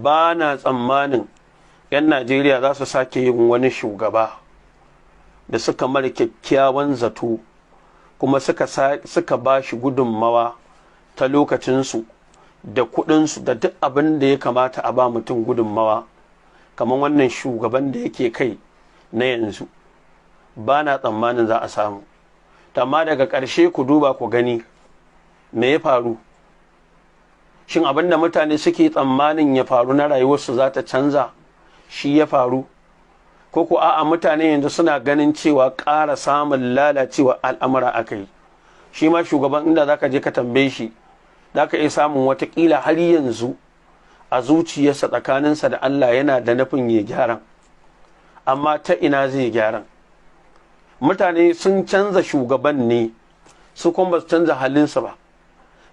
Ba na tsammanin 'yan Najeriya za su sake yin wani shugaba da suka mara kyakkyawan zato kuma suka ba shi gudunmawa ta lokacinsu da kuɗinsu da duk abin da ya kamata a ba mutum gudunmawa kamar wannan shugaban da yake kai na yanzu. Ba na tsammanin za a samu. Amma daga ƙarshe ku duba ku gani me ya faru. Shin abin da mutane suke tsammanin ya faru na rayuwarsu za ta canza, shi ya faru, ko ko a'a, mutane yanzu suna ganin cewa ƙara samun lalacewa al'amura aka yi? Shi ma shugaban, inda zaka je ka tambaye shi, zaka iya samun watakila har yanzu a zuciyarsa, tsakaninsa da Allah, yana da nufin ya gyaran, amma ta ina zai gyaran? Mutane sun canza shugaban ne, su kuma ba su canza halinsa ba.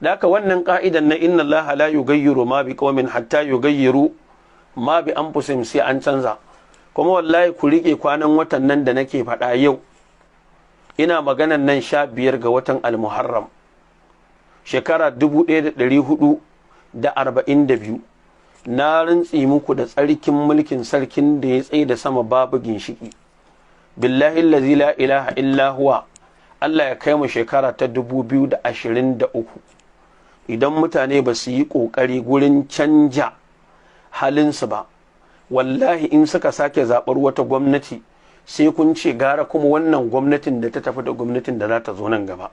Da haka wannan ka'idan na "إن الله لا يغير ما بقوم حتى يغيروا ما بأنفسهم" sai an canza. Kuma wallahi ku rike kwanan watan nan da nake faɗa yau, ina maganan nan 15 ga watan Almuharram, shekara 1442. Na rantsi muku da tsarkin mulkin sarkin da ya tsaye da sama babu ginshiki, بالله الذي لا إله إلا هو, Allah ya kai mu shekara ta 2023, idan mutane ba su yi ƙoƙari gurin canja halinsu ba, wallahi in suka sake zaɓar wata gwamnati, sai kun ce gara kuma wannan gwamnatin da ta tafi da gwamnatin da za ta zo nan gaba.